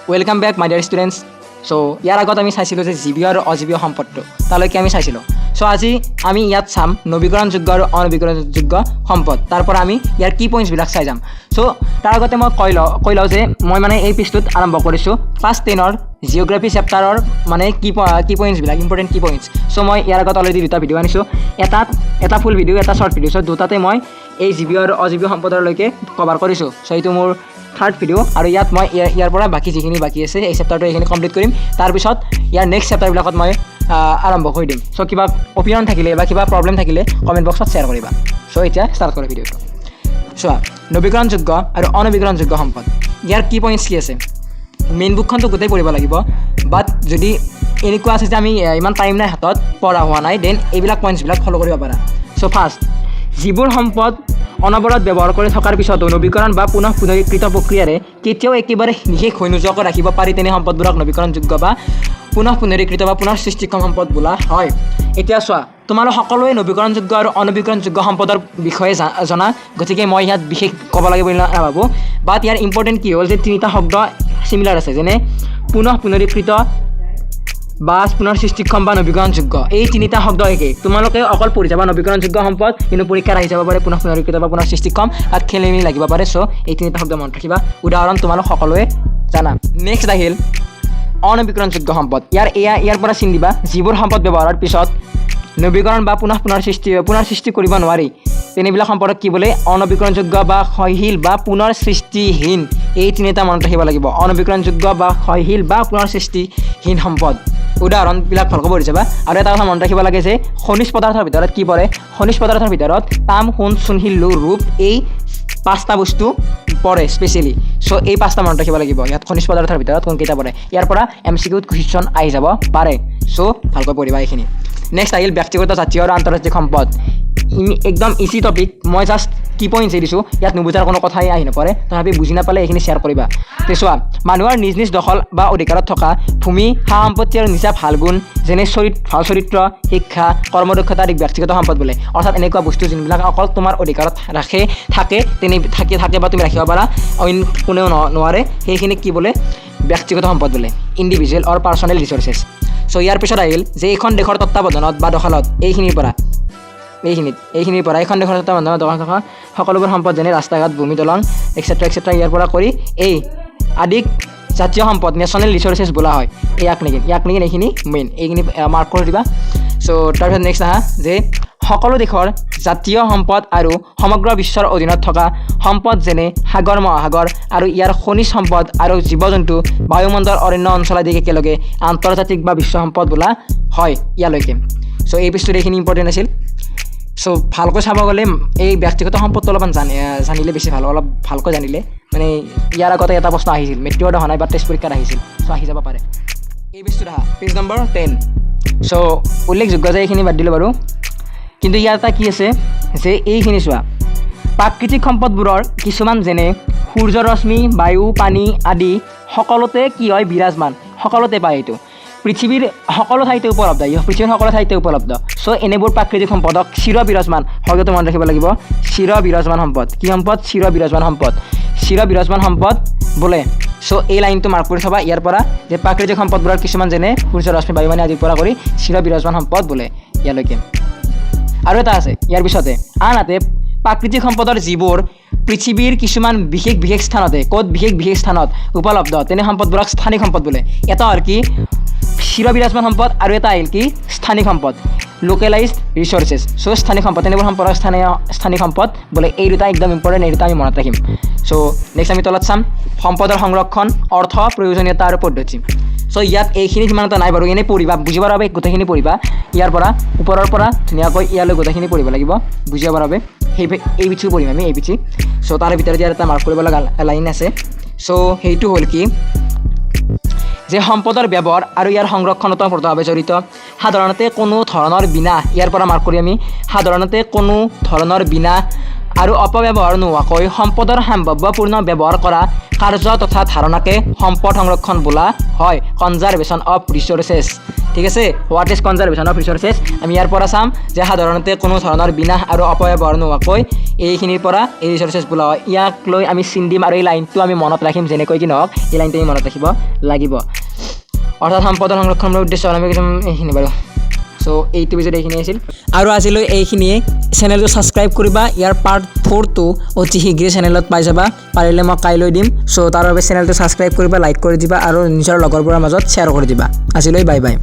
Welcome back, my dear students. So ইয়াৰ আগত আমি চাইছিলোঁ যে জীৱীয় আৰু অজীৱীয় সম্পদটো তালৈকে আমি চাইছিলোঁ। চ' আজি আমি ইয়াত চাম নৱীকৰণযোগ্য আৰু অনৱীকৰণযোগ্য সম্পদ। তাৰ পৰা আমি ইয়াৰ কি পইণ্টছবিলাক চাই যাম। চ' তাৰ আগতে মই কৈ লওঁ যে মই মানে এই পেজটোত আৰম্ভ কৰিছোঁ ক্লাছ 10ৰ জিঅ'গ্ৰাফী চেপ্টাৰৰ মানে কি পইণ্টছবিলাক ইম্পৰ্টেণ্ট কি পইণ্টছ। চ' মই ইয়াৰ আগত অলৰেডি দুটা ভিডিঅ' আনিছোঁ, এটাত এটা ফুল ভিডিঅ', এটা শ্বৰ্ট ভিডিঅ'। চ' দুটাতে মই এই জীৱীয় আৰু অজীৱীয় সম্পদৰলৈকে কভাৰ কৰিছোঁ। চ' এইটো মোৰ থাৰ্ড ভিডিঅ' আৰু ইয়াত মই ইয়াৰ পৰা বাকী যিখিনি বাকী আছে, এই চেপ্টাৰটো এইখিনি কমপ্লিট কৰিম। তাৰপিছত ইয়াৰ নেক্সট চেপ্টাৰবিলাকত মই আৰম্ভ কৰি দিম। চ' কিবা অপিনিয়ন থাকিলে বা কিবা প্ৰব্লেম থাকিলে কমেণ্ট বক্সত শ্বেয়াৰ কৰিবা। চ' এতিয়া ষ্টাৰ্ট কৰোঁ ভিডিঅ'টো। চোৱা, নৱীকৰণযোগ্য আৰু অনৱীকৰণযোগ্য সম্পদ, ইয়াৰ কি পইণ্টছ কি আছে? মেইন বুকখনটো গোটেই পঢ়িব লাগিব, বাট যদি এনেকুৱা আছে যে আমি ইমান টাইম নাই হাতত, পঢ়া হোৱা নাই, then এইবিলাক পইণ্টছবিলাক ফ'ল' কৰিব পাৰা। চ' ফাৰ্ষ্ট, যিবোৰ সম্পদ অনবৰত ব্যৱহাৰ কৰি থকাৰ পিছতো নৱীকৰণ বা পুনঃ পুনৰীকৃত প্ৰক্ৰিয়াৰে কেতিয়াও একেবাৰে নিশেষ হৈ নোযোৱাকৈ ৰাখিব পাৰি, তেনে সম্পদবোৰক নৱীকৰণযোগ্য বা পুনঃ পুনৰীকৃত বা পুনৰ সৃষ্টিক্ষম সম্পদ বোলা হয়। এতিয়া চোৱা, তোমালোক সকলোৱে নৱীকৰণযোগ্য আৰু অনৱীকৰণযোগ্য সম্পদৰ বিষয়ে জনা, গতিকে মই ইয়াত বিশেষ ক'ব লাগে বুলি নাভাবোঁ। বাট ইয়াৰ ইম্পৰ্টেণ্ট কি হ'ল যে তিনিটা শব্দ চিমিলাৰ আছে, যেনে পুনঃ পুনৰীকৃত বা পুনৰ সৃষ্টিক্ষম বা নৱীকৰণযোগ্য, এই তিনিটা শব্দ একেই। তোমালোকে অকল পঢ়ি যাবা নৱীকৰণযোগ্য সম্পদ, কিন্তু পৰীক্ষাত আহি যাব পাৰে পুনঃ পুনৰীকৃত বা পুনৰ সৃষ্টিক্ষম, তাত খেলি মেলি লাগিব পাৰে। চ' এই তিনিটা শব্দ মনত ৰাখিবা। উদাহৰণ তোমালোক সকলোৱে জানা। নেক্সট আহিল অনৱীকৰণযোগ্য সম্পদ। এয়া ইয়াৰ পৰা চিন দিবা, যিবোৰ সম্পদ ব্যৱহাৰৰ পিছত নৱীকৰণ বা পুনঃ পুনৰ সৃষ্টি কৰিব নোৱাৰি, তেনেবিলাক সম্পদক কি বোলে? অনৱীকৰণযোগ্য বা ক্ষয়শীল বা পুনৰ সৃষ্টিহীন। এই তিনিটা মনত ৰাখিব লাগিব, অনৱীকৰণযোগ্য বা ক্ষয়শীল বা পুনৰ সৃষ্টিহীন সম্পদ। উদাহৰণবিলাক ভালকৈ পঢ়ি যাবা। আৰু এটা কথা মনত ৰাখিব লাগে যে খনিজ পদাৰ্থৰ ভিতৰত কি পৰে? খনিজ পদাৰ্থৰ ভিতৰত তাম, সোণ, চূণশিল, লো, ৰূপ, এই পাঁচটা বস্তু পৰে স্পেচিয়েলি। চ' এই পাঁচটা মনত ৰাখিব লাগিব, ইয়াত খনিজ পদাৰ্থৰ ভিতৰত কোনকেইটা পৰে। ইয়াৰ পৰা এমচিকিউত কুৱেশ্যন আহি যাব পাৰে। চ' ভালকৈ পঢ়িবা এইখিনি। নেক্সট আহিল ব্যক্তিগত, জাতীয় আৰু আন্তৰ্জাতিক সম্পদ। একদম ইজি টপিক, মই জাষ্ট কি পইণ্টছ দিছোঁ, ইয়াত নুবুজাৰ কোনো কথাই আহি নপৰে। তথাপি বুজি নাপালে এইখিনি শ্বেয়াৰ কৰিবা। তে চোৱা, মানুহৰ নিজ নিজ দখল বা অধিকাৰত থকা ভূমি, সা সম্পত্তি আৰু নিজা ভাল গুণ, যেনে ভাল চৰিত্ৰ, শিক্ষা, কৰ্মদক্ষতা আদিক ব্যক্তিগত সম্পদ বোলে। অৰ্থাৎ এনেকুৱা বস্তু যোনবিলাক অকল তোমাৰ অধিকাৰত ৰাখে থাকে তেনে থাকে থাকে বা তুমি ৰাখিব পাৰা, অইন কোনেও নোৱাৰে, সেইখিনিক কি বোলে? ব্যক্তিগত সম্পদ বোলে, ইণ্ডিভিজুৱেল অৰ পাৰ্চনেল ৰিচৰ্চেছ। চ' ইয়াৰ পিছত আহিল যে এইখন দেশৰ তত্বাৱধানত বা দখলত, এইখিনিৰ পৰা এইখন দেশৰ তত্বাৱধানত দখলত থকা সকলোবোৰ সম্পদ, যেনে ৰাস্তা ঘাট, ভূমি, দলং, এক্সেট্ৰা এক্সেট্ৰা, ইয়াৰ পৰা কৰি এই আদিক জাতীয় সম্পদ, নেশ্যনেল ৰিচৰ্চেছ বোলা হয়। ইয়াক নেকি এইখিনি মেইন, এইখিনি মাৰ্ক কৰি দিবা। চ' তাৰপিছত নেক্সট আহা যে সকলো দেশৰ জাতীয় সম্পদ আৰু সমগ্ৰ বিশ্বৰ অধীনত থকা সম্পদ, যেনে সাগৰ, মহাসাগৰ আৰু ইয়াৰ খনিজ সম্পদ আৰু জীৱ জন্তু, বায়ুমণ্ডল, অৰণ্য অঞ্চল আদিক একেলগে আন্তৰ্জাতিক বা বিশ্ব সম্পদ বোলা হয়। ইয়ালৈকে। চ' এই পেজটোত এইখিনি ইম্পৰ্টেণ্ট আছিল। চ' ভালকৈ চাব গ'লে এই ব্যক্তিগত সম্পদটো অলপমান জানিলে বেছি ভাল, অলপ ভালকৈ জানিলে। মানে ইয়াৰ আগতে এটা প্ৰশ্ন আহিছিল, মেট্ৰিকত অহা নাই, বা টেষ্ট পৰীক্ষাত আহিছিল। চ' আহি যাব পাৰে। এই পেজটোত আহা, পেজ নম্বৰ 10। চ' উল্লেখযোগ্য যে এইখিনি বাদ দিলোঁ বাৰু, কিন্তু ইয়াৰ এটা কি আছে যে এইখিনি চোৱা, প্ৰাকৃতিক সম্পদবোৰৰ কিছুমান, যেনে সূৰ্য ৰশ্মি, বায়ু, পানী আদি সকলোতে কি হয়? বিৰাজমান, সকলোতে পায়। এইটো পৃথিৱীৰ সকলো ঠাইতে উপলব্ধ, পৃথিৱীৰ সকলো ঠাইতে উপলব্ধ। চ' এনেবোৰ প্ৰাকৃতিক সম্পদক চিৰ বিৰাজমান শব্দটো মনত ৰাখিব লাগিব। চিৰ বিৰাজমান সম্পদ। কি সম্পদ? চিৰ বিৰাজমান সম্পদ। চিৰ বিৰাজমান সম্পদ বোলে। চ' এই লাইনটো মাৰ্ক কৰি থবা ইয়াৰ পৰা যে প্ৰাকৃতিক সম্পদবোৰৰ কিছুমান, যেনে সূৰ্য ৰশ্মি, বায়ু, পানী আদিৰ পৰা কৰি চিৰ বিৰাজমান সম্পদ বোলে। ইয়ালৈকে। আৰু এটা আছে ইয়াৰ পিছতে, আনহাতে প্ৰাকৃতিক সম্পদৰ যিবোৰ পৃথিৱীৰ কিছুমান বিশেষ বিশেষ স্থানতে, ক'ত? বিশেষ বিশেষ স্থানত উপলব্ধ, তেনে সম্পদবোৰক স্থানিক সম্পদ বোলে। এটা হ'ল কি? চিৰ বিৰাজমান সম্পদ। আৰু এটা আহিল কি? স্থানিক সম্পদ, লোকেলাইজড ৰিচৰ্চেছ। চ' স্থানিক সম্পদ, তেনেবোৰ সম্পদক স্থানিক সম্পদ বোলে। এই দুটা একদম ইম্পৰ্টেণ্ট, এই দুটা আমি মনত ৰাখিম। চ' নেক্সট আমি তলত চাম সম্পদৰ সংৰক্ষণ, অৰ্থ, প্ৰয়োজনীয়তা আৰু পদ্ধতি। চ' ইয়াত এইখিনি সিমান এটা নাই বাৰু, এনেই পঢ়িবা বুজিবৰ বাবে গোটেইখিনি পঢ়িবা। ইয়াৰ পৰা ওপৰৰ পৰা ধুনীয়াকৈ ইয়ালৈ গোটেইখিনি পঢ়িব লাগিব বুজিবৰ বাবে। সেই এই পিঠিও পঢ়িম আমি, এই পিঠি। চ' তাৰে ভিতৰত ইয়াৰ এটা মাৰ্ক কৰিব লগা লাইন আছে। চ' সেইটো হ'ল কি যে সম্পদৰ ব্যৱহাৰ আৰু ইয়াৰ সংৰক্ষণ ওতঃপ্ৰোতভাৱে জড়িত। সাধাৰণতে কোনো ধৰণৰ বিনা, ইয়াৰ পৰা মাৰ্ক কৰি আমি, সাধাৰণতে কোনো ধৰণৰ বিনা আৰু অপব্যৱহাৰ নোহোৱাকৈ সম্পদৰ সম্ভাৱ্যপূৰ্ণ ব্যৱহাৰ কৰা কাৰ্য তথা ধাৰণাকে সম্পদ সংৰক্ষণ বোলা হয়। কনজাৰভেশ্যন অফ ৰিচ'ৰ্চেছ, ঠিক আছে? What is conservation of resources? আমি ইয়াৰ পৰা চাম যে সাধাৰণতে কোনো ধৰণৰ বিনাশ আৰু অপব্যৱহাৰ নোহোৱাকৈ এইখিনিৰ পৰা এই ৰিচ'ৰ্চেছ বোলা হয়। ইয়াক লৈ আমি চিন দিম আৰু এই লাইনটো আমি মনত ৰাখিম। যেনেকৈ কি নহওক, এই লাইনটো আমি মনত ৰাখিব লাগিব। অৰ্থাৎ সম্পদৰ সংৰক্ষণৰ উদ্দেশ্য হ'ল আমি কিছুমান এইখিনি বাৰু। চ' এইটো পিছত এইখিনি আছিল আৰু আজিলৈ এইখিনিয়ে। চেনেলটো ছাবস্ক্ৰাইব কৰিবা। ইয়াৰ পাৰ্ট 4টো অতি শীঘ্ৰেই চেনেলত পাই যাবা। পাৰিলে মই কাইলৈ দিম। চ' তাৰ বাবে চেনেলটো ছাবস্ক্ৰাইব কৰিবা, লাইক কৰি দিবা আৰু নিজৰ লগৰবোৰৰ মাজত শ্বেয়াৰ কৰি দিবা। আজিলৈ বাই বাই।